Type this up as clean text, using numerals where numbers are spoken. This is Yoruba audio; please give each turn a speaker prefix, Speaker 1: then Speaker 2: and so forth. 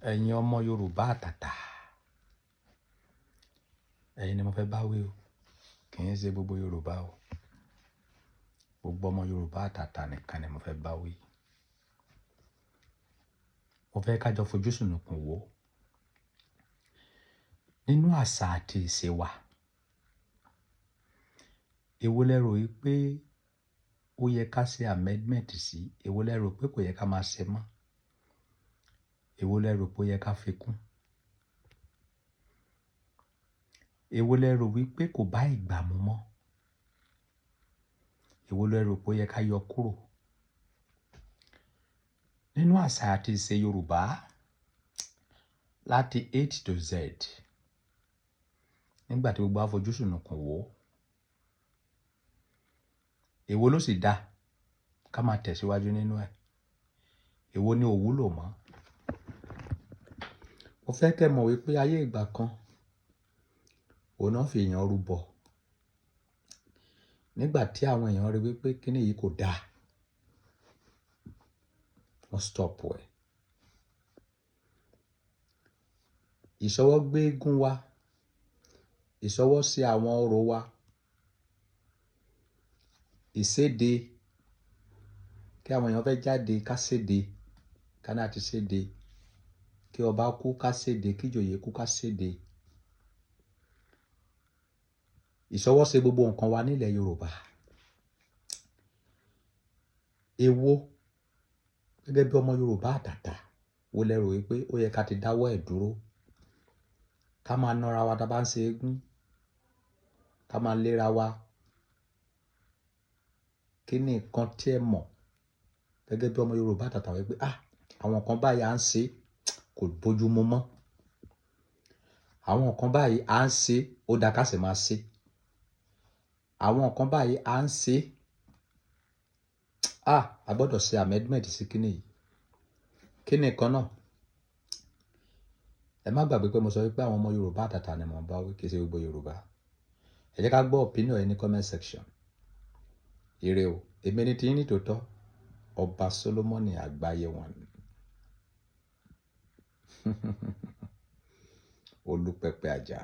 Speaker 1: Ẹ̀yin ọmọ Yorùbá àtàtà, ẹ̀yin ni mo fẹ́ bá wí o. Kì í ṣe gbogbo Yorùbá o. Gbogbo ọmọ Yorùbá àtàtà nìkan ni mo fẹ́ bá wí. Mo fẹ́ ká jọ fojú sùnùkùn wò. Nínú àṣà àti ìṣe wa, èwo lẹ rò wípé ó yẹ ká ṣe amendment sí? Èwo lẹ rò pé kò yẹ ká máa ṣe mọ́? Èwo lẹ rò pé ó yẹ ká fi kún? Èwo lẹ rò wípé kò bá ìgbà mu mọ́? Èwo lẹ rò pé ó yẹ ká yọ kúrò? Nínú àṣà àti ìṣe Yorùbá, láti A to Z, nígbà tí gbogbo wa fojú sùnùkùn wò, èwo ló sì dá ká máa tẹ̀síwájú nínú ẹ̀? Èwo ni ò wúlò mọ́? Mo fẹ́ kí ẹ mọ̀ wípé ayé ìgbà kan, òun náà fi èèyàn rúbọ. Nígbà tí àwọn èèyàn rí wípé kíní yìí kò dáa, wọ́n stop ẹ̀. Ìṣọwọ́ gbé eégún wa, ìṣọwọ́ sí àwọn orò wa, ìséde kí àwọn èèyàn fẹ́ jáde ká séde, ká ní àti séde, kí ọba kú ká séde, kí ìjòyè kú ká séde. Ìṣọwọ́ ṣe gbogbo nǹkan wa nílẹ̀ Yorùbá. Èwo gẹ́gẹ́ bí ọmọ Yorùbá àtàtà, wo lẹ rò wípé ó yẹ ká ti dáwọ́ ẹ̀ dúró? Ká máa na ara wa tí a bá ń ṣe eégún, ká máa léra wa. Kí ni nǹkan tí ẹ mọ̀ gẹ́gẹ́ bí ọmọ Yorùbá àtàtà wípé, "à, àwọn nǹkan báyìí à ń ṣe kò bójú mu mọ́. Àwọn nǹkan báyìí à ń ṣe ó dáa ká sì máa ṣe. Àwọn nǹkan báyìí à ń ṣe, à, a gbọdọ̀ ṣe amendment sí kíní yìí." Kí ni nǹkan náà? Ẹ má gbàgbé pé mo sọ wípé àwọn ọmọ Yorùbá àtàtà ni mò ń bá wí, kì í ṣe gbogbo Yorùbá. Ẹ jẹ́ ká gbọ́ opinion ẹ ní comment section. Ire o, èmi ni tí yín ní tòótọ́, Ọba Solomoni àgbáyé wọn. Olúpẹpẹ àjà.